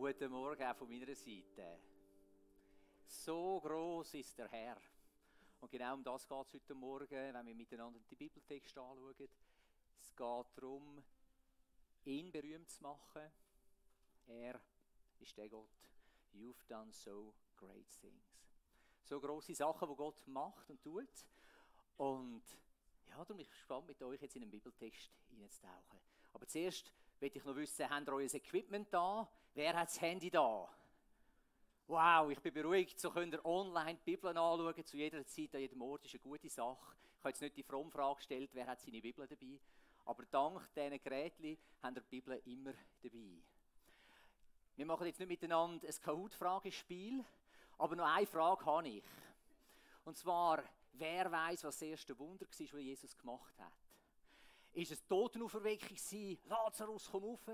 Guten Morgen auch von meiner Seite. So groß ist der Herr. Und genau um das geht es heute Morgen, wenn wir miteinander den Bibeltext anschauen. Es geht darum, ihn berühmt zu machen. Er ist der Gott. You've done so great things. So grosse Sachen, die Gott macht und tut. Und ja, darum bin ich gespannt, mit euch jetzt in den Bibeltext hineinzutauchen. Aber zuerst möchte ich noch wissen, habt ihr euer Equipment da? Wer hat das Handy da? Wow, ich bin beruhigt, so könnt ihr online die Bibel anschauen, zu jeder Zeit, an jedem Ort, ist eine gute Sache. Ich habe jetzt nicht die fromme Frage gestellt, wer hat seine Bibel dabei, aber dank diesen Geräten haben wir die Bibel immer dabei. Wir machen jetzt nicht miteinander ein Kahoot-Fragespiel, aber noch eine Frage habe ich. Und zwar, wer weiß, was das erste Wunder war, das Jesus gemacht hat? Ist es Totenauferweckung gewesen? Lazarus, komm rauf.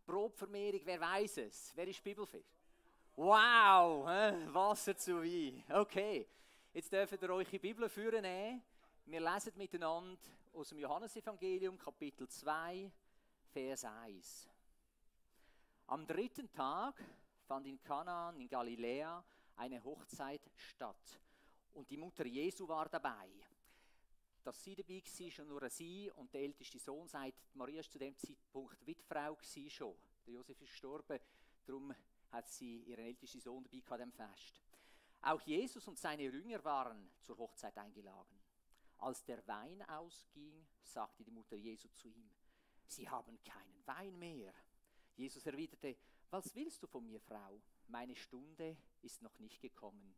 Brotvermehrung, wer weiß es? Wer ist Bibelfest? Wow, Wasser zu Wein. Okay, jetzt dürft ihr eure Bibel vornehmen. Wir lesen miteinander aus dem Johannesevangelium, Kapitel 2, Vers 1. Am dritten Tag fand in Kanaan in Galiläa eine Hochzeit statt. Und die Mutter Jesu war dabei. Dass sie dabei war, schon nur sie und der älteste Sohn, sagt, Maria war zu dem Zeitpunkt Witfrau schon. Der Josef ist gestorben, darum hat sie ihren ältesten Sohn dabei an dem Fest. Auch Jesus und seine Jünger waren zur Hochzeit eingeladen. Als der Wein ausging, sagte die Mutter Jesu zu ihm, Sie haben keinen Wein mehr. Jesus erwiderte, was willst du von mir, Frau? Meine Stunde ist noch nicht gekommen.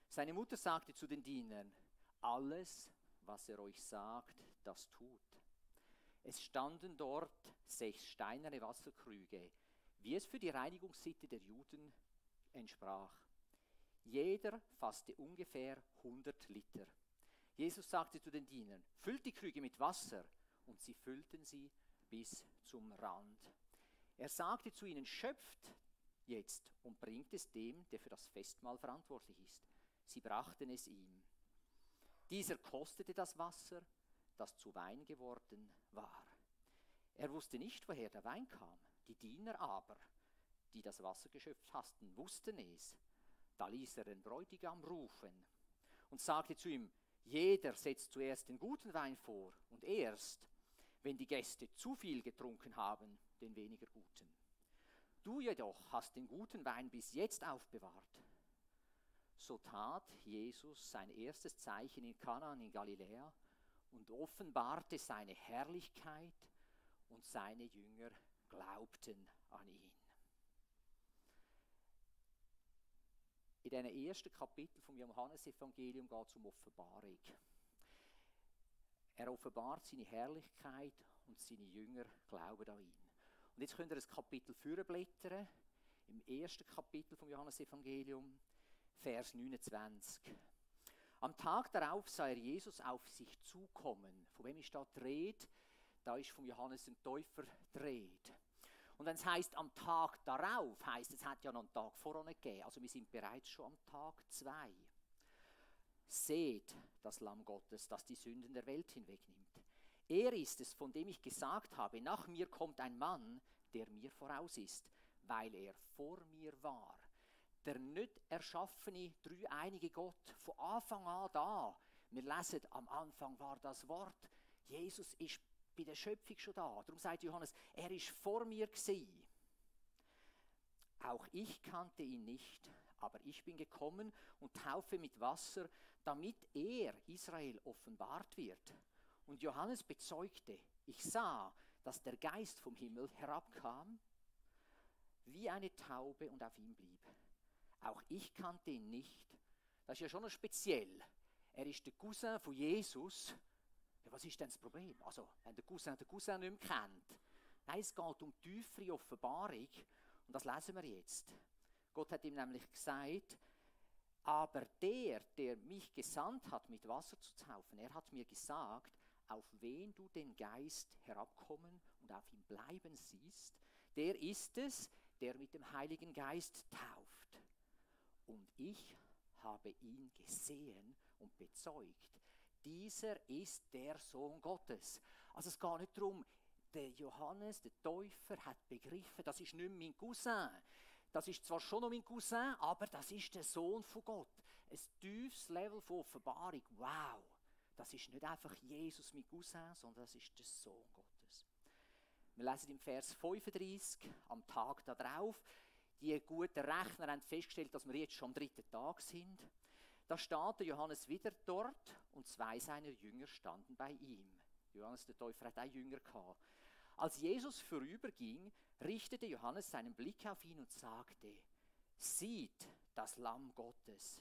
Seine Mutter sagte zu den Dienern, alles, was er euch sagt, das tut. Es standen dort 6 steinerne Wasserkrüge, wie es für die Reinigungssitte der Juden entsprach. Jeder fasste ungefähr 100 Liter. Jesus sagte zu den Dienern, füllt die Krüge mit Wasser, und sie füllten sie bis zum Rand. Er sagte zu ihnen, schöpft jetzt und bringt es dem, der für das Festmahl verantwortlich ist. Sie brachten es ihm. Dieser kostete das Wasser, das zu Wein geworden war. Er wusste nicht, woher der Wein kam. Die Diener aber, die das Wasser geschöpft hatten, wussten es. Da ließ er den Bräutigam rufen und sagte zu ihm, jeder setzt zuerst den guten Wein vor und erst, wenn die Gäste zu viel getrunken haben, den weniger guten. Du jedoch hast den guten Wein bis jetzt aufbewahrt. So tat Jesus sein erstes Zeichen in Kanaan in Galiläa und offenbarte seine Herrlichkeit und seine Jünger glaubten an ihn. In diesem ersten Kapitel vom Johannesevangelium geht es um Offenbarung. Er offenbart seine Herrlichkeit und seine Jünger glauben an ihn. Und jetzt könnt ihr das Kapitel vorblättern, im ersten Kapitel vom Johannesevangelium, Vers 29. Am Tag darauf sah er Jesus auf sich zukommen. Von wem ist da die Rede? Da ist vom Johannes dem Täufer die Rede. Und wenn es heisst, am Tag darauf, heisst es hat ja noch einen Tag vorher gegeben. Also wir sind bereits schon am Tag 2. Seht das Lamm Gottes, das die Sünden der Welt hinwegnimmt. Er ist es, von dem ich gesagt habe, nach mir kommt ein Mann, der mir voraus ist, weil er vor mir war. Der nicht erschaffene, dreieinige Gott, von Anfang an da. Wir lesen, am Anfang war das Wort. Jesus ist bei der Schöpfung schon da. Darum sagt Johannes, er ist vor mir gewesen. Auch ich kannte ihn nicht, aber ich bin gekommen und taufe mit Wasser, damit er, Israel, offenbart wird. Und Johannes bezeugte, ich sah, dass der Geist vom Himmel herabkam, wie eine Taube und auf ihm blieb. Auch ich kannte ihn nicht. Das ist ja schon noch speziell. Er ist der Cousin von Jesus. Ja, was ist denn das Problem? Also, wenn der Cousin nicht mehr kennt. Nein, es geht um tiefere Offenbarung. Und das lesen wir jetzt. Gott hat ihm nämlich gesagt, aber der mich gesandt hat, mit Wasser zu taufen, er hat mir gesagt, auf wen du den Geist herabkommen und auf ihn bleiben siehst, der ist es, der mit dem Heiligen Geist tauft. Und ich habe ihn gesehen und bezeugt. Dieser ist der Sohn Gottes. Also es geht nicht darum, der Johannes, der Täufer, hat begriffen, das ist nicht mein Cousin. das ist zwar schon noch mein Cousin, aber das ist der Sohn von Gott. Ein tiefes Level von Offenbarung. Wow, das ist nicht einfach Jesus, mein Cousin, sondern das ist der Sohn Gottes. Wir lesen im Vers 35, am Tag darauf, die guten Rechner haben festgestellt, dass wir jetzt schon am 3. Tag sind. Da steht der Johannes wieder dort und 2 seiner Jünger standen bei ihm. Johannes der Täufer hat auch Jünger gehabt. Als Jesus vorüberging, richtete Johannes seinen Blick auf ihn und sagte: Sieht das Lamm Gottes.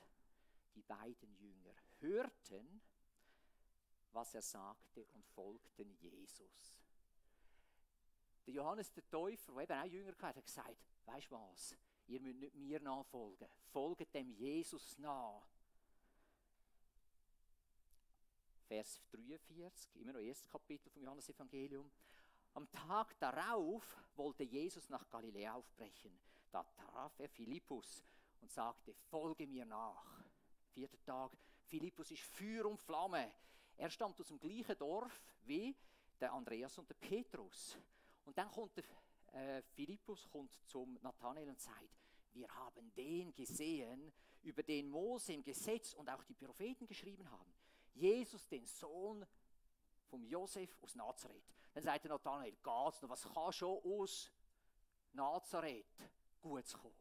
Die beiden Jünger hörten, was er sagte, und folgten Jesus. Der Johannes der Täufer, der eben auch Jünger hatte, hat gesagt: Weisst du was? Ihr müsst nicht mir nachfolgen. Folgt dem Jesus nach. Vers 43, immer noch erstes Kapitel vom Johannesevangelium. Am Tag darauf wollte Jesus nach Galiläa aufbrechen. Da traf er Philippus und sagte: Folge mir nach. 4. Tag, Philippus ist Feuer und Flamme. Er stammt aus dem gleichen Dorf wie der Andreas und der Petrus. Und dann kommt der Philippus zum Nathanael und sagt: Wir haben den gesehen, über den Mose im Gesetz und auch die Propheten geschrieben haben. Jesus, den Sohn von Josef aus Nazareth. Dann sagt der Nathanael: Geht's noch? Was kann schon aus Nazareth Gutes kommen?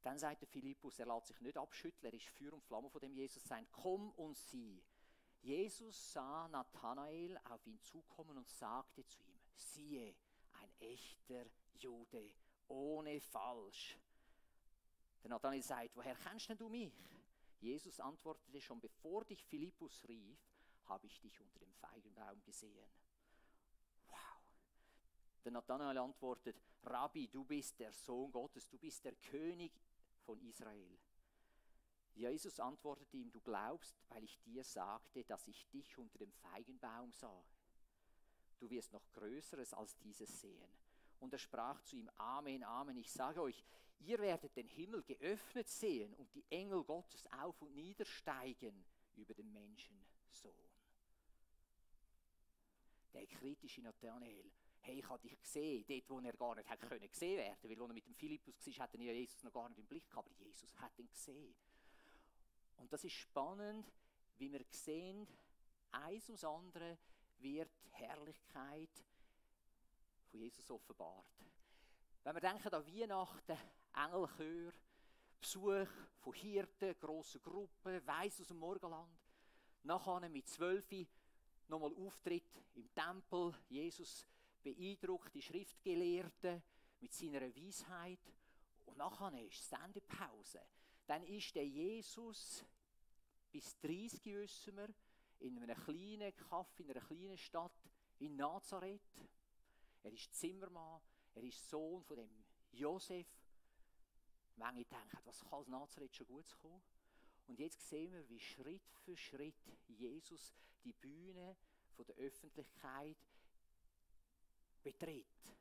Dann sagt der Philippus, er lässt sich nicht abschütteln, er ist Feuer und Flamme von dem Jesus sein. Komm und sieh. Jesus sah Nathanael auf ihn zukommen und sagte zu ihm: Siehe, ein echter Jude, ohne Falsch. Der Nathanael sagt: Woher kennst denn du mich? Jesus antwortete: Schon bevor dich Philippus rief, habe ich dich unter dem Feigenbaum gesehen. Wow. Der Nathanael antwortet: Rabbi, du bist der Sohn Gottes, du bist der König von Israel. Jesus antwortete ihm: Du glaubst, weil ich dir sagte, dass ich dich unter dem Feigenbaum sah. Du wirst noch Größeres als dieses sehen. Und er sprach zu ihm: Amen, Amen, ich sage euch, ihr werdet den Himmel geöffnet sehen und die Engel Gottes auf und niedersteigen über den Menschensohn. Der kritische Nathanael: Hey, ich habe dich gesehen, dort wo er gar nicht hätte gesehen werden können, weil als er mit dem Philippus war, hat er Jesus noch gar nicht im Blick gehabt, aber Jesus hat ihn gesehen. Und das ist spannend, wie wir sehen, eins ums andere wird die Herrlichkeit von Jesus offenbart. Wenn wir denken an Weihnachten, Engelchör, Besuch von Hirten, grossen Gruppen, Weiss aus dem Morgenland, nachher mit 12 nochmal Auftritt im Tempel, Jesus beeindruckt die Schriftgelehrten mit seiner Weisheit, und nachher ist Sendepause. Dann ist der Jesus bis 30, wissen wir, in einem kleinen Kaff, in einer kleinen Stadt in Nazareth. Er ist Zimmermann, er ist Sohn von dem Josef. Manche denken, was kann aus Nazareth schon Gutes kommen? Und jetzt sehen wir, wie Schritt für Schritt Jesus die Bühne von der Öffentlichkeit betritt.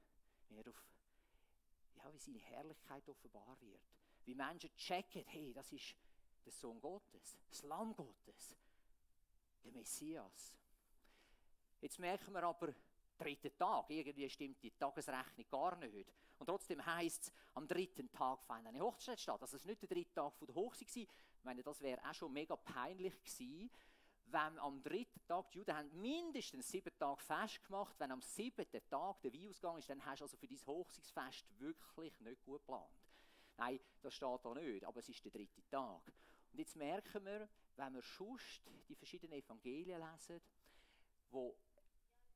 Wie seine Herrlichkeit offenbar wird. Wie Menschen checken, hey, das ist der Sohn Gottes, das Lamm Gottes, der Messias. Jetzt merken wir aber, 3. Tag, irgendwie stimmt die Tagesrechnung gar nicht. Und trotzdem heisst es, am 3. Tag fand eine Hochzeit statt. Also es war nicht der 3. Tag von der Hochzeit. Ich meine, das wäre auch schon mega peinlich gewesen, wenn am 3. Tag, die Juden haben mindestens 7 Tage Fest gemacht, wenn am 7. Tag der Wein ausgegangen ist, dann hast du also für dein Hochzeitsfest wirklich nicht gut geplant. Nein, das steht da nicht, aber es ist der 3. Tag. Und jetzt merken wir, wenn wir sonst die verschiedenen Evangelien lesen, wo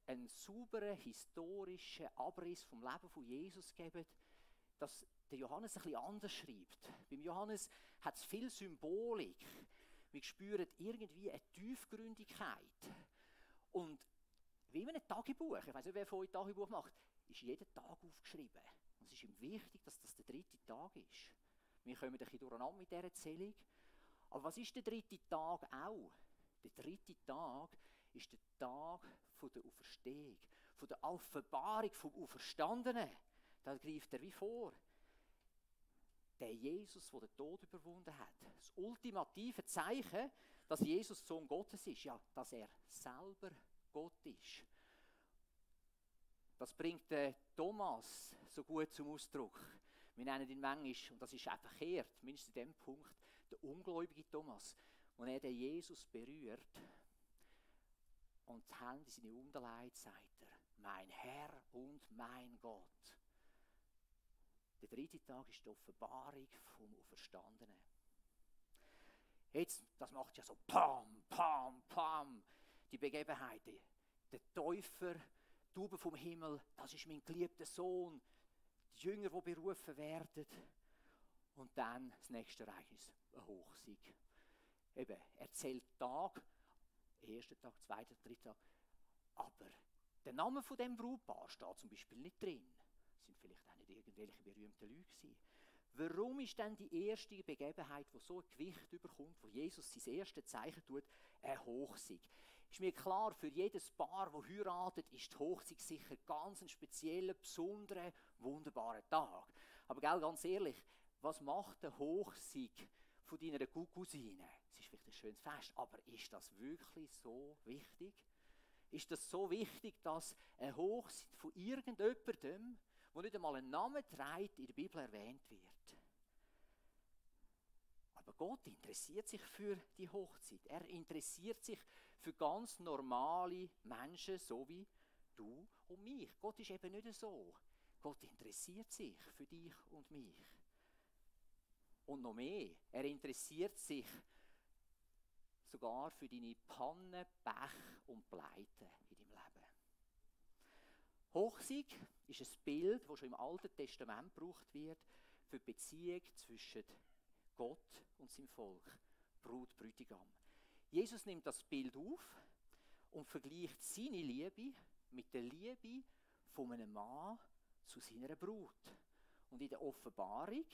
einen sauberen historischen Abriss vom Leben von Jesus geben, dass der Johannes ein bisschen anders schreibt. Beim Johannes hat es viel Symbolik. Wir spüren irgendwie eine Tiefgründigkeit. Und wie in einem Tagebuch, ich weiß nicht, wer von euch Tagebuch macht, ist jeder Tag aufgeschrieben. Und es ist ihm wichtig, dass das der 3. Tag ist. Wir kommen ein bisschen durcheinander mit dieser Erzählung. Aber was ist der 3. Tag auch? Der 3. Tag ist der Tag von der Auferstehung, von der Offenbarung vom Auferstandenen. Da greift er wie vor. Der Jesus, der den Tod überwunden hat. Das ultimative Zeichen, dass Jesus Sohn Gottes ist, ja, dass er selber Gott ist. Das bringt Thomas so gut zum Ausdruck. Wir nennen ihn manchmal, und das ist auch verkehrt, mindestens in dem Punkt, der ungläubige Thomas. Wenn er den Jesus berührt und die Hände in seine Unterleib, sagt er, mein Herr und mein Gott. Der dritte Tag ist die Offenbarung vom Auferstandenen. Jetzt, das macht ja so Pam, Pam, Pam, die Begebenheiten. Der Täufer, die Taube vom Himmel, das ist mein geliebter Sohn. Die Jünger, die berufen werden. Und dann das nächste Ereignis, ein Hochsieg. Eben, er zählt Tag, erster Tag, zweiter, dritter Tag. Aber der Name von dem Brautpaar steht zum Beispiel nicht drin. Das sind vielleicht auch nicht irgendwelche berühmten Leute gewesen. Warum ist denn die erste Begebenheit, die so ein Gewicht überkommt, wo Jesus sein erstes Zeichen tut, ein Hochsieg? Ist mir klar, für jedes Paar, das heiratet, ist die Hochsieg sicher ganz ein spezieller, besonderer, wunderbarer Tag. Aber ganz ehrlich, was macht der Hochsieg von deiner Cousine? Es ist vielleicht ein schönes Fest, aber ist das wirklich so wichtig? Ist das so wichtig, dass ein Hochsieg von irgendjemandem, der nicht einmal einen Namen trägt, in der Bibel erwähnt wird? Aber Gott interessiert sich für die Hochzeit. Er interessiert sich für ganz normale Menschen, so wie du und mich. Gott ist eben nicht so. Gott interessiert sich für dich und mich. Und noch mehr, er interessiert sich sogar für deine Pannen, Pech und Pleiten in deinem Leben. Hochsieg ist ein Bild, das schon im Alten Testament gebraucht wird, für die Beziehung zwischen Gott und seinem Volk, Brut, Bräutigam. Jesus nimmt das Bild auf und vergleicht seine Liebe mit der Liebe von einem Mann zu seiner Brut. Und in der Offenbarung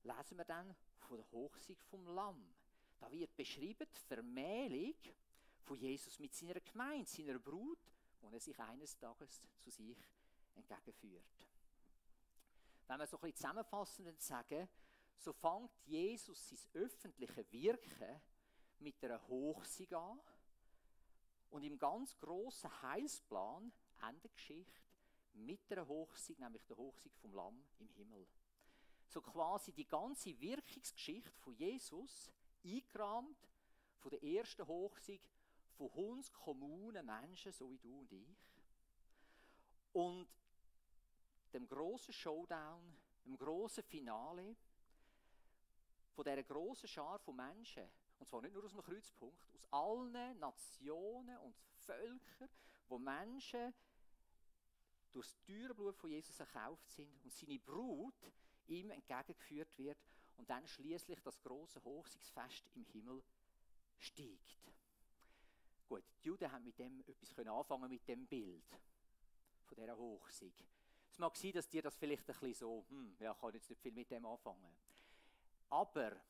lesen wir dann von der Hochsieg vom Lamm. Da wird beschrieben die Vermählung von Jesus mit seiner Gemeinde, seiner Brut, und er sich eines Tages zu sich entgegenführt. Wenn wir so ein bisschen zusammenfassend sagen, so fängt Jesus sein öffentliches Wirken mit einer Hochsieg an und im ganz grossen Heilsplan endet die Geschichte mit einer Hochsieg, nämlich der Hochsieg vom Lamm im Himmel. So quasi die ganze Wirkungsgeschichte von Jesus eingerahmt von der ersten Hochsieg von uns kommunen Menschen, so wie du und ich, und dem grossen Showdown, dem grossen Finale von dieser grossen Schar von Menschen, und zwar nicht nur aus dem Kreuzpunkt, aus allen Nationen und Völkern, wo Menschen durch das teure Blut von Jesus erkauft sind und seine Brut ihm entgegengeführt wird und dann schließlich das große Hochsiegsfest im Himmel steigt. Gut, die Juden haben mit dem etwas anfangen mit dem Bild von dieser Hochsieg. Es mag sein, dass dir das vielleicht ein bisschen so, ja, ich kann jetzt nicht viel mit dem anfangen. Aber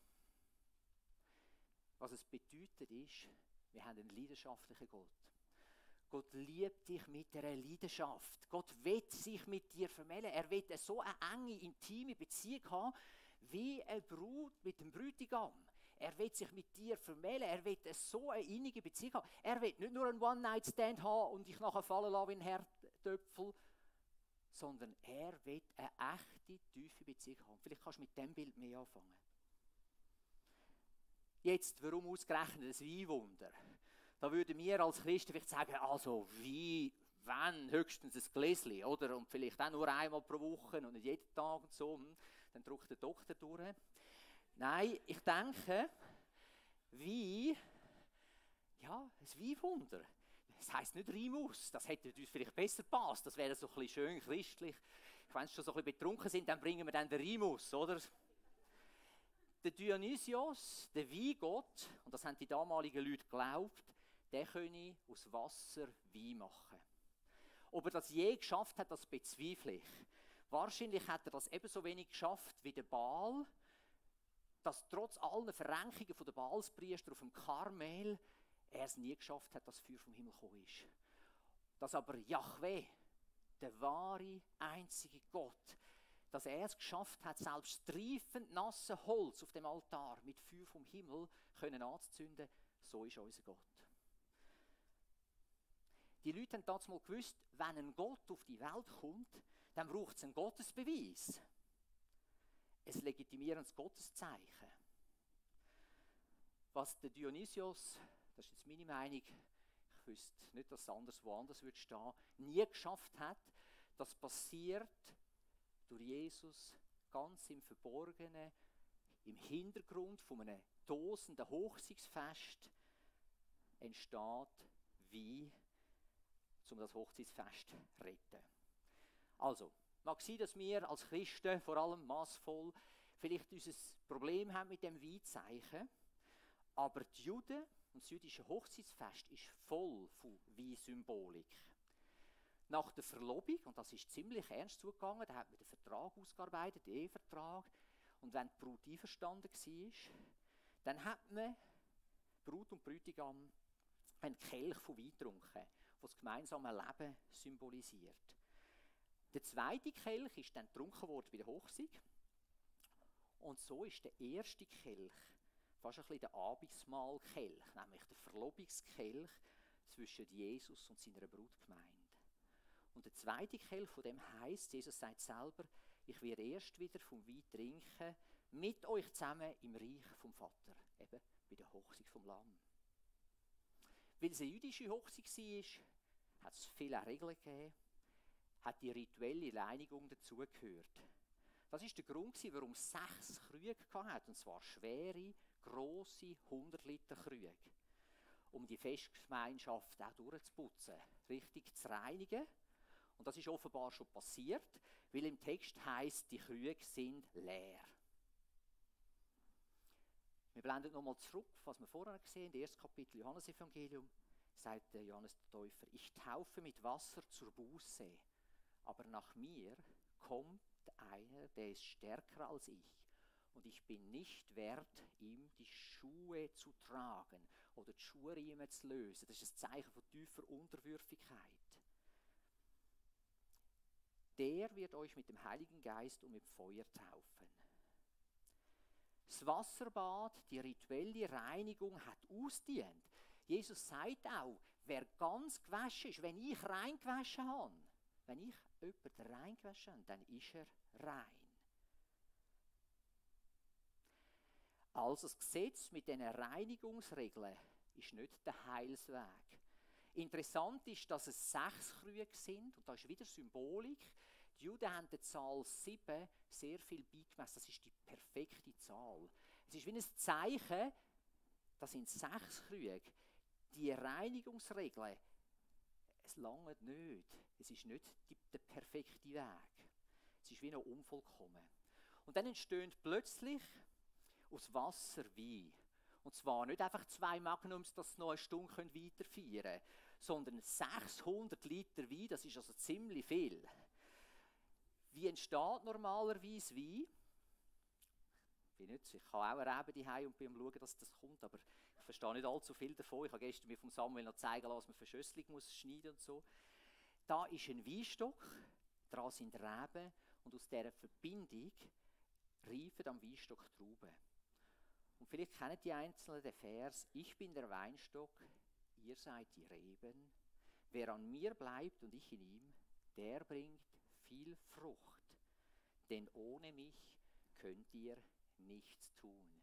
was es bedeutet ist, wir haben einen leidenschaftlichen Gott. Gott liebt dich mit einer Leidenschaft. Gott will sich mit dir vermählen. Er will so eine enge, intime Beziehung haben, wie eine Brut mit dem Bräutigam. Er will sich mit dir vermählen. Er will so eine innige Beziehung haben. Er will nicht nur einen One-Night-Stand haben und dich nachher fallen lassen wie ein Herdöpfel, sondern er will eine echte, tiefe Beziehung haben. Vielleicht kannst du mit dem Bild mehr anfangen. Jetzt, warum ausgerechnet ein Weinwunder? Da würden wir als Christen vielleicht sagen, also wie, wenn, höchstens ein Gläschen, oder? Und vielleicht auch nur einmal pro Woche und nicht jeden Tag und so. Dann drückt der Doktor durch. Nein, ich denke, Wein, ja, ein Weinwunder. Das heisst nicht Rimus, das hätte uns vielleicht besser gepasst. Das wäre so ein bisschen schön christlich. Wenn sie schon so ein bisschen betrunken sind, dann bringen wir dann den Rimus, oder? Der Dionysios, der Weingott, und das haben die damaligen Leute geglaubt, der könne aus Wasser Wein machen. Ob er das je geschafft hat, das bezweifle ich. Wahrscheinlich hat er das ebenso wenig geschafft wie der Baal, dass trotz allen Verrenkungen der Baalspriester auf dem Karmel er es nie geschafft hat, dass Feuer vom Himmel gekommen ist. Dass aber Jahwe, der wahre, einzige Gott, dass er es geschafft hat, selbst triefend nasse Holz auf dem Altar mit Feuer vom Himmel können anzuzünden, so ist unser Gott. Die Leute haben damals mal gewusst, wenn ein Gott auf die Welt kommt, dann braucht es einen Gottesbeweis. Ein legitimierendes Gotteszeichen. Was der Dionysios, das ist jetzt meine Meinung, ich wüsste nicht, dass es anders woanders würde stehen, nie geschafft hat, das passiert durch Jesus ganz im Verborgenen, im Hintergrund von einem tosenden Hochzeitsfest entsteht, wie um das Hochzeitsfest zu retten. Also, mag sein, dass wir als Christen vor allem massvoll vielleicht unser Problem haben mit dem Weinzeichen, aber die Juden und das jüdische Hochzeitsfest ist voll von Weinsymbolik. Nach der Verlobung, und das ist ziemlich ernst zugegangen, da hat man den Vertrag ausgearbeitet, den Ehevertrag, und wenn die Braut einverstanden war, dann hat man Braut und Bräutigam einen Kelch von Wein getrunken, der das gemeinsame Leben symbolisiert. Der zweite Kelch ist dann getrunken worden bei der Hochzeit. Und so ist der erste Kelch fast ein bisschen der Abendmahlkelch, nämlich der Verlobungskelch zwischen Jesus und seiner Brautgemeinde. Und der zweite Kelch, von dem heisst, Jesus sagt selber, ich werde erst wieder vom Wein trinken, mit euch zusammen im Reich vom Vater, eben bei der Hochzeit vom Lamm. Weil es eine jüdische Hochzeit war, hat es viele Regeln gegeben, hat die rituelle Reinigung dazugehört. Das war der Grund, warum es 6 Krüge hatte, und zwar schwere, grosse 100-Liter-Krüge, um die Festgemeinschaft auch durchzuputzen, richtig zu reinigen. Und das ist offenbar schon passiert, weil im Text heisst, die Krüge sind leer. Wir blenden nochmal zurück, was wir vorher gesehen haben, im 1. Kapitel Johannesevangelium, sagt Johannes der Täufer, ich taufe mit Wasser zur Buße, aber nach mir kommt einer, der ist stärker als ich. Und ich bin nicht wert, ihm die Schuhe zu tragen oder die Schuhriemen zu lösen. Das ist ein Zeichen von tiefer Unterwürfigkeit. Der wird euch mit dem Heiligen Geist und mit Feuer taufen. Das Wasserbad, die rituelle Reinigung, hat ausgedient. Jesus sagt auch, wer ganz gewaschen ist, wenn ich rein gewaschen habe, wenn ich jemanden rein gewaschen habe, dann ist er rein. Also das Gesetz mit diesen Reinigungsregeln ist nicht der Heilsweg. Interessant ist, dass es 6 Krüge sind, und da ist wieder Symbolik. Die Juden haben die Zahl 7 sehr viel beigemessen. Das ist die perfekte Zahl. Es ist wie ein Zeichen, das sind 6 Krüge. Die Reinigungsregeln, es langt nicht. Es ist nicht der perfekte Weg. Es ist wie noch unvollkommen. Und dann entstehen plötzlich aus Wasser Wein. Und zwar nicht einfach 2 Magnums, dass sie noch eine Stunde weiterfeiern können, sondern 600 Liter Wein, das ist also ziemlich viel. Wie entsteht normalerweise Wein? Ich kann auch erleben daheim und bin am schauen, dass das kommt, aber ich verstehe nicht allzu viel davon. Ich habe gestern mir von Samuel noch zeigen lassen, was man für Schösselung muss schneiden und so. Da ist ein Weinstock, daran sind Reben und aus dieser Verbindung reifen am Weinstock Trauben. Und vielleicht kennen die Einzelnen den Vers, ich bin der Weinstock, ihr seid die Reben. Wer an mir bleibt und ich in ihm, der bringt viel Frucht. Denn ohne mich könnt ihr nichts tun.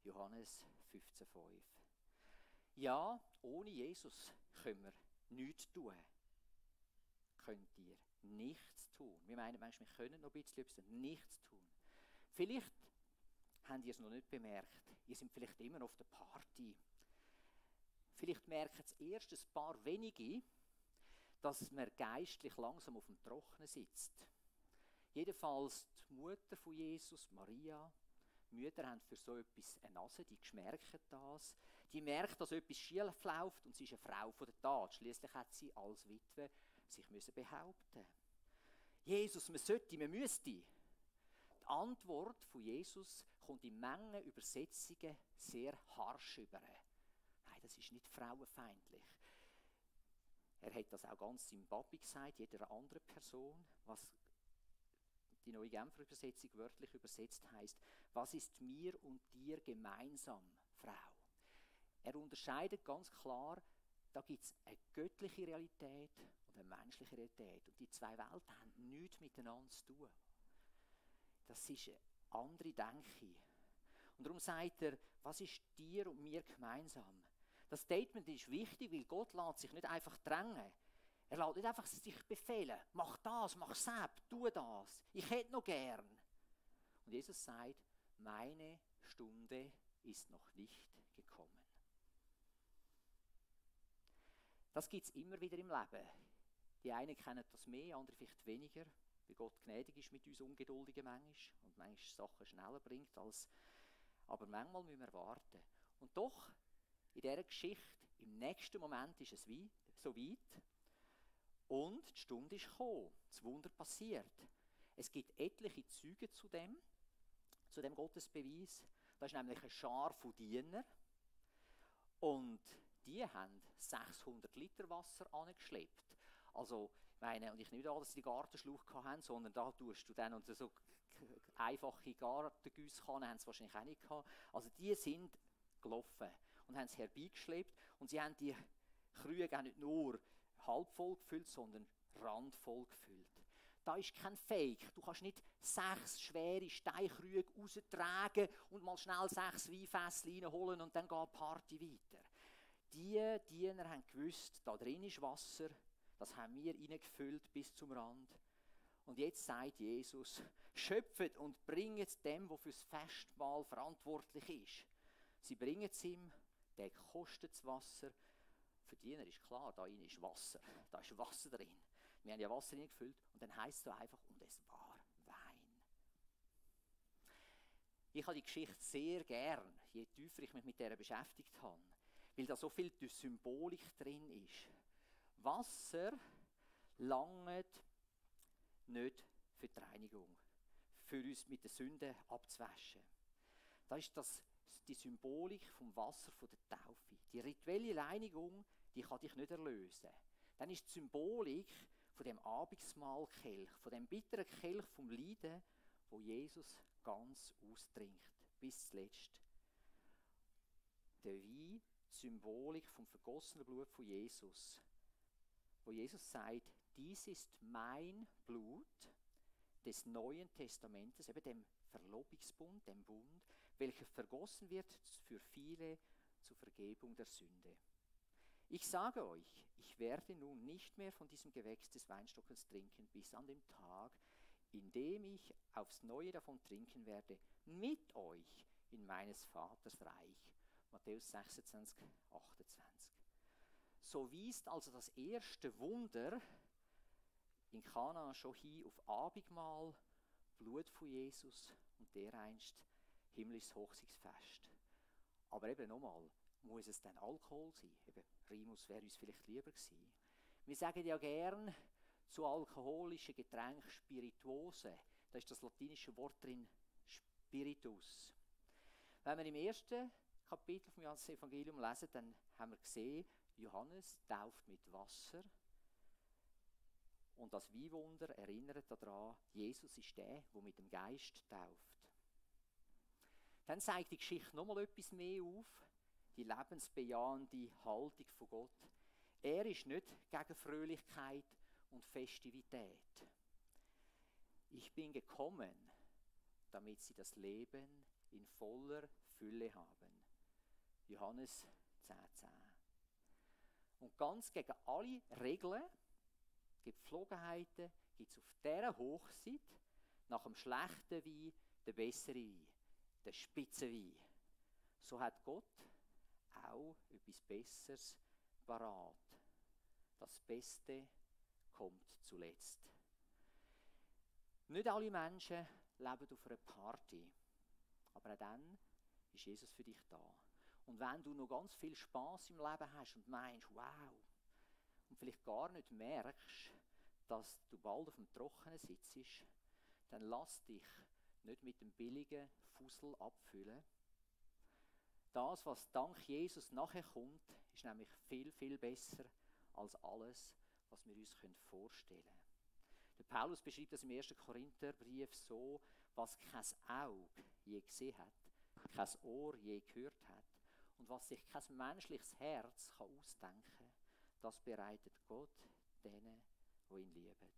Johannes 15,5. Ja, ohne Jesus können wir nichts tun. Könnt ihr nichts tun. Wir meinen manchmal, wir können noch ein bisschen etwas tun, nichts tun. Vielleicht habt ihr es noch nicht bemerkt. Ihr seid vielleicht immer auf der Party. Vielleicht merken es erst ein paar wenige, dass man geistlich langsam auf dem Trockenen sitzt. Jedenfalls die Mutter von Jesus, Maria, Mütter haben für so etwas eine Nase, die merken das. Die merkt, dass etwas schief läuft und sie ist eine Frau von der Tat. Schliesslich hat sie als Witwe sich behaupten. Jesus, man müsste. Die Antwort von Jesus kommt in Mengen Übersetzungen sehr harsch über. Nein, das ist nicht frauenfeindlich. Er hat das auch ganz im Papi gesagt, jeder andere Person, was die neue Genfer Übersetzung wörtlich übersetzt heißt, was ist mir und dir gemeinsam, Frau? Er unterscheidet ganz klar da gibt es eine göttliche Realität und eine menschliche Realität. Und die zwei Welten haben nichts miteinander zu tun. Das ist eine andere Denke. Und darum sagt er, was ist dir und mir gemeinsam? Das Statement ist wichtig, weil Gott lässt sich nicht einfach drängen. Er lässt nicht einfach sich befehlen, mach das, mach das, tu das. Ich hätte noch gern. Und Jesus sagt, meine Stunde ist noch nicht gekommen. Das gibt es immer wieder im Leben. Die einen kennen das mehr, andere vielleicht weniger, weil Gott gnädig ist mit uns Ungeduldigen manchmal und manchmal Sachen schneller bringt als... Aber manchmal müssen wir warten. Und doch, in dieser Geschichte, im nächsten Moment ist es so weit und die Stunde ist gekommen, das Wunder passiert. Es gibt etliche Zeugen zu dem Gottesbeweis. Das ist nämlich eine Schar von Dienern und die haben 600 Liter Wasser angeschleppt. Also, ich meine, und ich nehme nicht an, dass sie die Gartenschlauch hatten, sondern da tust du dann, und so einfache Gartengüsskannen haben sie wahrscheinlich auch nicht gehabt. Also die sind gelaufen und haben es herbeigeschleppt und sie haben die Krüge auch nicht nur halb voll gefüllt, sondern randvoll gefüllt. Da ist kein Fake. Du kannst nicht 6 schwere Steinkrüge raustragen und mal schnell 6 Weinfässchen reinholen und dann geht die Party weiter. Die Diener haben gewusst, da drin ist Wasser, das haben wir reingefüllt bis zum Rand. Und jetzt sagt Jesus, schöpft und bringt es dem, der fürs Festmahl verantwortlich ist. Sie bringen es ihm, der kostet das Wasser. Für die Diener ist klar, da drin ist Wasser. Da ist Wasser drin. Wir haben ja Wasser reingefüllt und dann heisst es so einfach, und es war Wein. Ich habe die Geschichte sehr gern, je tiefer ich mich mit der beschäftigt habe, weil da so viel Symbolik drin ist. Wasser langt nicht für die Reinigung, für uns mit der Sünde abzuwaschen. Da ist die Symbolik vom Wasser von der Taufe. Die rituelle Reinigung, die kann dich nicht erlösen. Dann ist die Symbolik von dem Abendmahlkelch, von dem bitteren Kelch vom Leiden, wo Jesus ganz austrinkt, bis zuletzt. Der Wein, die Symbolik vom vergossenen Blut von Jesus, wo Jesus sagt, dies ist mein Blut des Neuen Testamentes, eben dem Verlobungsbund, dem Bund, welcher vergossen wird für viele zur Vergebung der Sünde. Ich sage euch, ich werde nun nicht mehr von diesem Gewächs des Weinstockes trinken, bis an dem Tag, in dem ich aufs Neue davon trinken werde, mit euch in meines Vaters Reich. Matthäus 26, 28. So weist also das erste Wunder in Kana schon hin auf Abendmahl, Blut von Jesus und dereinst himmlisches Hochzeitsfest. Aber eben nochmal, muss es dann Alkohol sein? Eben, Rimus wäre uns vielleicht lieber gewesen. Wir sagen ja gern zu alkoholischen Getränken Spirituose. Da ist das latinische Wort drin, Spiritus. Wenn wir im ersten Kapitel vom Johannes-Evangelium lesen, dann haben wir gesehen, Johannes tauft mit Wasser. Und das Weinwunder erinnert daran, Jesus ist der mit dem Geist tauft. Dann zeigt die Geschichte nochmal etwas mehr auf, die lebensbejahende Haltung von Gott. Er ist nicht gegen Fröhlichkeit und Festivität. Ich bin gekommen, damit sie das Leben in voller Fülle haben. Johannes 10,10. Und ganz gegen alle Regeln, Gepflogenheiten, gibt es auf dieser Hochzeit nach dem schlechten Wein den besseren Wein, den Spitzenwein. So hat Gott auch etwas Besseres parat. Das Beste kommt zuletzt. Nicht alle Menschen leben auf einer Party, aber auch dann ist Jesus für dich da. Und wenn du noch ganz viel Spass im Leben hast und meinst, wow, und vielleicht gar nicht merkst, dass du bald auf dem Trockenen sitzt, dann lass dich nicht mit dem billigen Fussel abfüllen. Das, was dank Jesus nachher kommt, ist nämlich viel, viel besser als alles, was wir uns vorstellen können. Der Paulus beschreibt das im 1. Korintherbrief so, was kein Auge je gesehen hat, kein Ohr je gehört hat und was sich kein menschliches Herz kann ausdenken kann, das bereitet Gott denen, die ihn lieben.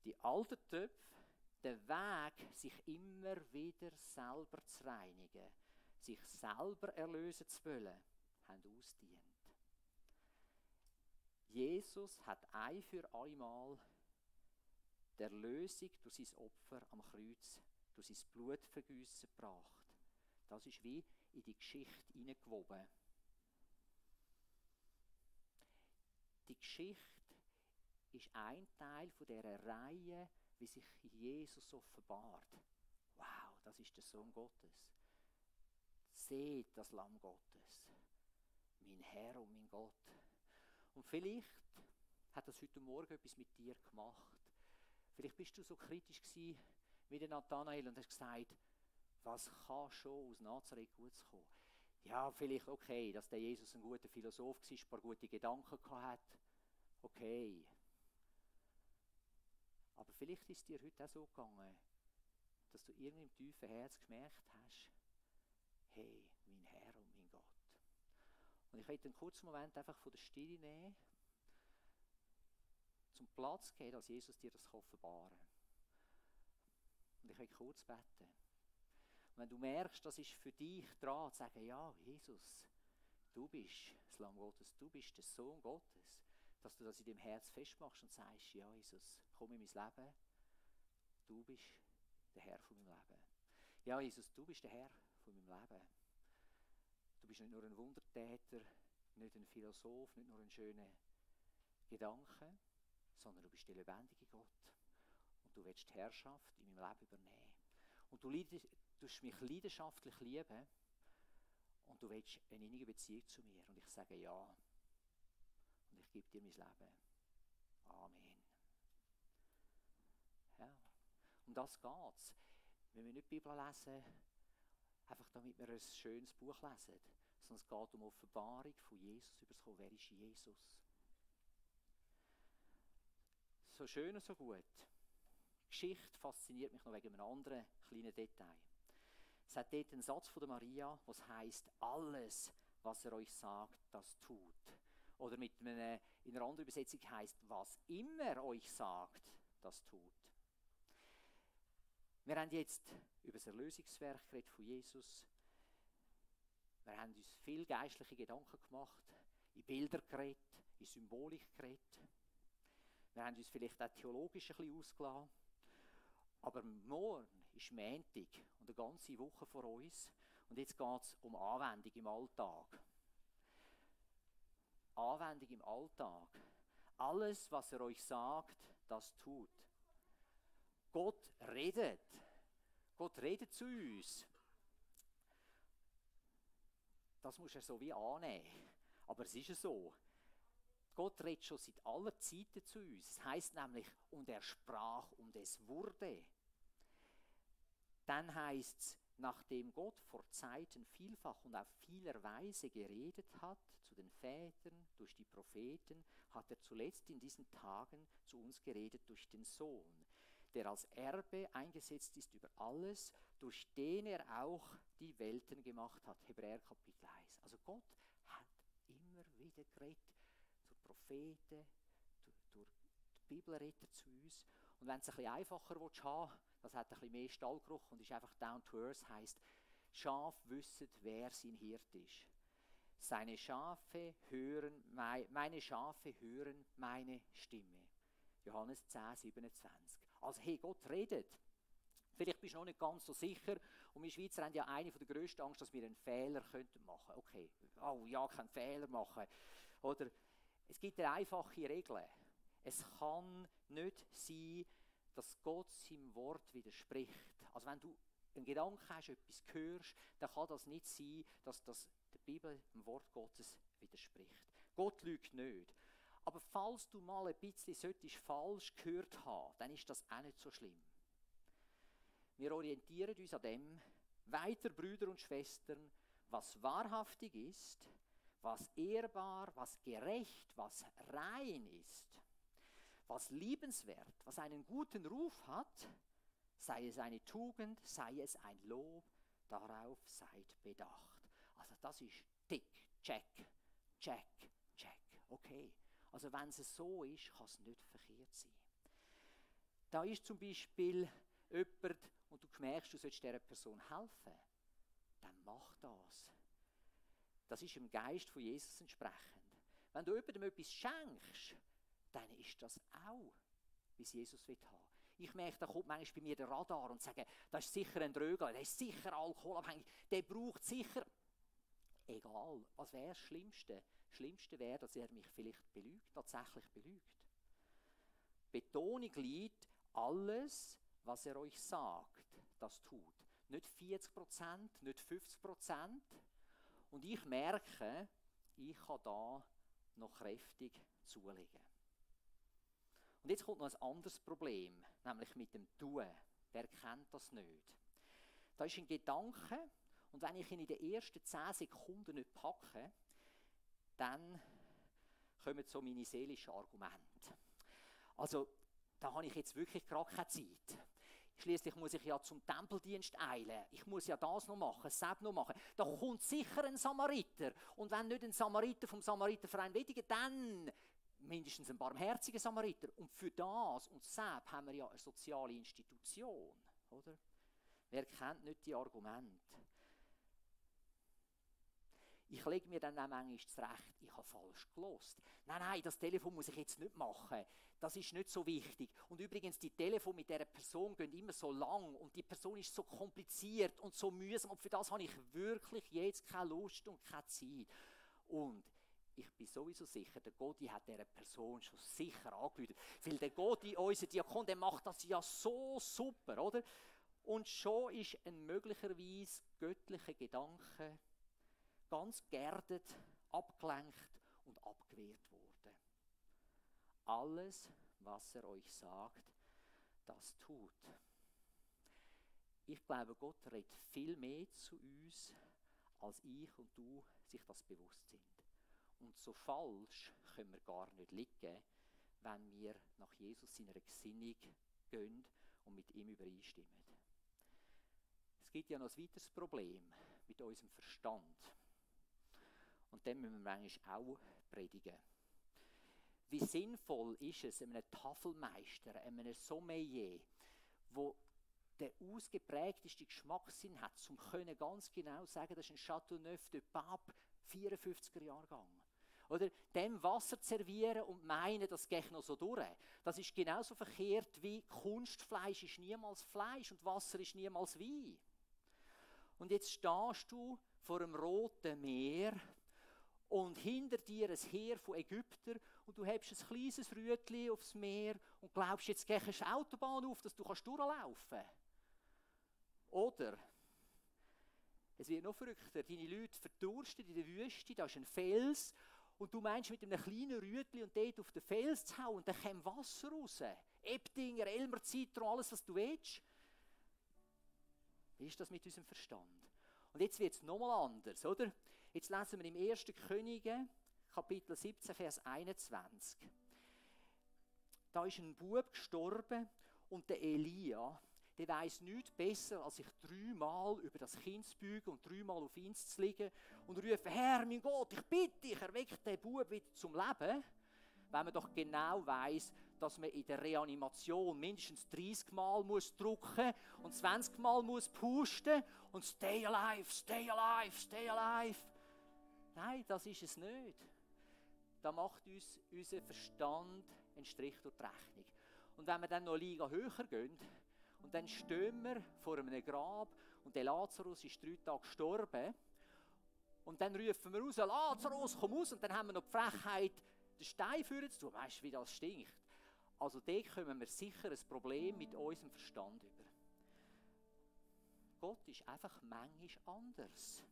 Die alten Töpfe, der Weg, sich immer wieder selber zu reinigen, sich selber erlösen zu wollen, haben ausgedient. Jesus hat ein für alle Mal die Erlösung durch sein Opfer am Kreuz, durch sein Blutvergießen gebracht. Das ist wie in die Geschichte hineingewoben. Die Geschichte ist ein Teil von dieser Reihe, wie sich Jesus offenbart. Wow, das ist der Sohn Gottes. Seht das Lamm Gottes, mein Herr und mein Gott. Und vielleicht hat das heute Morgen etwas mit dir gemacht. Vielleicht bist du so kritisch gewesen wie der Nathanael und hast gesagt, was kann schon aus Nazareth Gutes kommen? Ja, vielleicht okay, dass der Jesus ein guter Philosoph war, ein paar gute Gedanken hatte. Okay. Aber vielleicht ist es dir heute auch so gegangen, dass du irgendwie im tiefen Herz gemerkt hast, hey, mein Herr und mein Gott. Und ich möchte einen kurzen Moment einfach von der Stille nehmen, zum Platz gehen, dass Jesus dir das offenbaren kann. Und ich möchte kurz beten. Und wenn du merkst, das ist für dich dran, zu sagen, ja, Jesus, du bist das Lamm Gottes, du bist der Sohn Gottes, dass du das in deinem Herz festmachst und sagst, ja, Jesus, komm in mein Leben, du bist der Herr von meinem Leben. Ja, Jesus, du bist der Herr von meinem Leben. Du bist nicht nur ein Wundertäter, nicht ein Philosoph, nicht nur ein schöner Gedanke, sondern du bist der lebendige Gott. Und du willst die Herrschaft in meinem Leben übernehmen. Und du tust mich leidenschaftlich lieben und du willst eine innige Beziehung zu mir. Und ich sage ja. Und ich gebe dir mein Leben. Amen. Ja. Um das geht es. Wenn wir nicht die Bibel lesen, einfach damit wir ein schönes Buch lesen, sondern es geht um Offenbarung von Jesus überzukommen. Wer ist Jesus? So schön und so gut. Die Geschichte fasziniert mich noch wegen einem anderen kleinen Detail. Es hat dort einen Satz von der Maria, was heisst, alles, was er euch sagt, das tut. Oder in einer anderen Übersetzung heisst, was immer er euch sagt, das tut. Wir haben jetzt über das Erlösungswerk geredet von Jesus. Wir haben uns viel geistliche Gedanken gemacht, in Bilder geredet, in Symbolik geredet. Wir haben uns vielleicht auch theologisch ein bisschen ausgelassen. Aber morgen ist Montag und eine ganze Woche vor uns. Und jetzt geht es um Anwendung im Alltag. Anwendung im Alltag. Alles, was er euch sagt, das tut. Gott redet. Gott redet zu uns. Das muss er so wie annehmen. Aber es ist so. Gott redet schon seit aller Zeiten zu uns. Es heisst nämlich, und er sprach und es wurde. Dann heisst es, nachdem Gott vor Zeiten vielfach und auf vieler Weise geredet hat, zu den Vätern, durch die Propheten, hat er zuletzt in diesen Tagen zu uns geredet durch den Sohn, der als Erbe eingesetzt ist über alles, durch den er auch die Welten gemacht hat. Hebräer Kapitel 1. Also Gott hat immer wieder geredet. Propheten, durch die Bibel redet zu uns. Und wenn du es ein bisschen einfacher haben willst, das hat ein bisschen mehr Stallgeruch und ist einfach down to earth, heisst, Schaf wissen, wer sein Hirt ist. Meine Schafe hören meine Stimme. Johannes 10, 27. Also hey, Gott redet. Vielleicht bist du noch nicht ganz so sicher. Und wir Schweizer haben ja eine der grössten Angst, dass wir einen Fehler machen könnten. Okay, oh ja, keinen Fehler machen. Oder es gibt eine einfache Regel. Es kann nicht sein, dass Gott seinem Wort widerspricht. Also wenn du einen Gedanken hast, etwas hörst, dann kann das nicht sein, dass das der Bibel, dem Wort Gottes widerspricht. Gott lügt nicht. Aber falls du mal ein bisschen falsch gehört haben, dann ist das auch nicht so schlimm. Wir orientieren uns an dem, weiter Brüder und Schwestern, was wahrhaftig ist, was ehrbar, was gerecht, was rein ist, was liebenswert, was einen guten Ruf hat, sei es eine Tugend, sei es ein Lob, darauf seid bedacht. Also das ist tick, check. check. Okay. Also wenn es so ist, kann es nicht verkehrt sein. Da ist zum Beispiel jemand, und du merkst, du sollst dieser Person helfen, dann mach das. Das ist im Geist von Jesus entsprechend. Wenn du jemandem etwas schenkst, dann ist das auch, wie es Jesus will haben. Ich merke, da kommt manchmal bei mir der Radar und sagt, das ist sicher ein Drögler, der ist sicher alkoholabhängig, der braucht sicher... Egal, was wäre das Schlimmste? Das Schlimmste wäre, dass er mich vielleicht belügt, tatsächlich belügt. Betonung liegt, alles, was er euch sagt, das tut. Nicht 40%, nicht 50%. Und ich merke, ich kann da noch kräftig zulegen. Und jetzt kommt noch ein anderes Problem, nämlich mit dem Tun. Wer kennt das nicht? Da ist ein Gedanke, und wenn ich ihn in den ersten 10 Sekunden nicht packe, dann kommen so meine seelischen Argumente. Also, da habe ich jetzt wirklich gerade keine Zeit. Schließlich muss ich ja zum Tempeldienst eilen. Ich muss ja das noch machen, das noch machen. Da kommt sicher ein Samariter. Und wenn nicht ein Samariter vom Samariterverein Wedigen, dann mindestens ein barmherziger Samariter. Und für das und das haben wir ja eine soziale Institution. Oder? Wer kennt nicht die Argumente? Ich lege mir dann auch manchmal zurecht, ich habe falsch gelost. Nein, das Telefon muss ich jetzt nicht machen. Das ist nicht so wichtig. Und übrigens, die Telefone mit dieser Person gehen immer so lang und die Person ist so kompliziert und so mühsam und für das habe ich wirklich jetzt keine Lust und keine Zeit. Und ich bin sowieso sicher, der Godi hat dieser Person schon sicher angerufen. Weil der Godi, unser Diakon, der macht das ja so super, oder? Und schon ist ein möglicherweise göttlicher Gedanke ganz geerdet, abgelenkt und abgewehrt worden. Alles, was er euch sagt, das tut. Ich glaube, Gott redet viel mehr zu uns, als ich und du sich das bewusst sind. Und so falsch können wir gar nicht liegen, wenn wir nach Jesus seiner Gesinnung gehen und mit ihm übereinstimmen. Es gibt ja noch ein weiteres Problem mit unserem Verstand. Und dann müssen wir manchmal auch predigen. Wie sinnvoll ist es, einem Tafelmeister, einem Sommelier, der den ausgeprägtesten Geschmackssinn hat, zum können ganz genau sagen, das ist ein Chateauneuf de Pape, 54er Jahrgang. Oder dem Wasser servieren und meinen, das geht noch so durch. Das ist genauso verkehrt wie Kunstfleisch ist niemals Fleisch und Wasser ist niemals Wein. Und jetzt stehst du vor einem Roten Meer und hinter dir ein Heer von Ägyptern und du hast ein kleines Rütli aufs Meer und glaubst, jetzt geht eine Autobahn auf, dass du durchlaufen kannst. Oder es wird noch verrückter, deine Leute verdursten in der Wüste, da ist ein Fels und du meinst mit einem kleinen Rütli und dort auf den Fels zu hauen und dann kommt Wasser raus. Ebdinger, Elmer, Zitron, alles was du willst. Wie ist das mit unserem Verstand? Und jetzt wird es nochmal anders, oder? Jetzt lesen wir im 1. Könige, Kapitel 17, Vers 21. Da ist ein Bub gestorben und der Elia, der weiss nichts besser, als sich 3-mal über das Kind zu beugen und 3-mal auf ihn zu liegen und rufen, Herr, mein Gott, ich bitte dich, erwecke den Bub wieder zum Leben. Wenn man doch genau weiss, dass man in der Reanimation mindestens 30-mal muss drücken und 20-mal muss pusten und stay alive, stay alive, stay alive. Nein, das ist es nicht. Da macht uns unser Verstand einen Strich durch die Rechnung. Und wenn wir dann noch Liga höher gehen, und dann stehen wir vor einem Grab und der Lazarus ist 3 Tage gestorben, und dann rufen wir raus, Lazarus, komm raus, und dann haben wir noch die Frechheit, den Stein führen zu tun. Weißt du, wie das stinkt? Also dort kommen wir sicher ein Problem mit unserem Verstand über. Gott ist einfach manchmal anders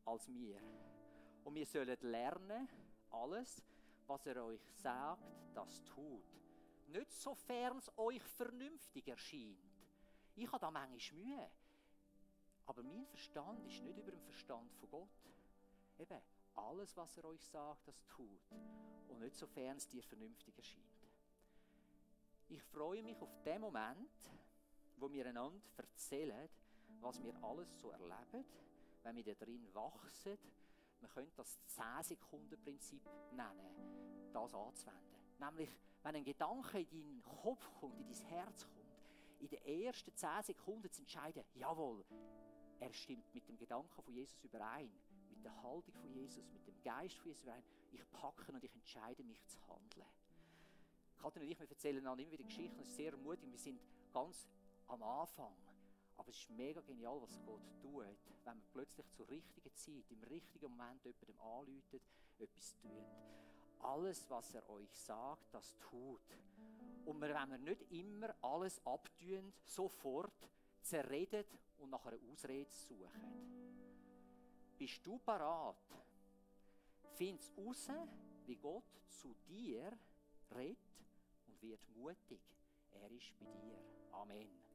als wir. Und wir sollen lernen, alles, was er euch sagt, das tut. Nicht sofern es euch vernünftig erscheint. Ich habe da manchmal Mühe. Aber mein Verstand ist nicht über dem Verstand von Gott. Eben, alles, was er euch sagt, das tut. Und nicht sofern es dir vernünftig erscheint. Ich freue mich auf den Moment, wo wir einander erzählen, was wir alles so erleben, wenn wir da drin wachsen, man könnte das 10-Sekunden-Prinzip nennen, das anzuwenden. Nämlich, wenn ein Gedanke in deinen Kopf kommt, in dein Herz kommt, in den ersten 10 Sekunden zu entscheiden, jawohl, er stimmt mit dem Gedanken von Jesus überein, mit der Haltung von Jesus, mit dem Geist von Jesus überein. Ich packe und ich entscheide mich zu handeln. Katrin und ich, wir erzählen dann immer wieder Geschichten, das ist sehr ermutigend, wir sind ganz am Anfang. Aber es ist mega genial, was Gott tut, wenn man plötzlich zur richtigen Zeit, im richtigen Moment jemandem anläutet, etwas tut. Alles, was er euch sagt, das tut. Und wenn wir nicht immer alles abtun, sofort zerredet und nach einer Ausrede suchen. Bist du parat? Find's raus, wie Gott zu dir redet und wird mutig. Er ist bei dir. Amen.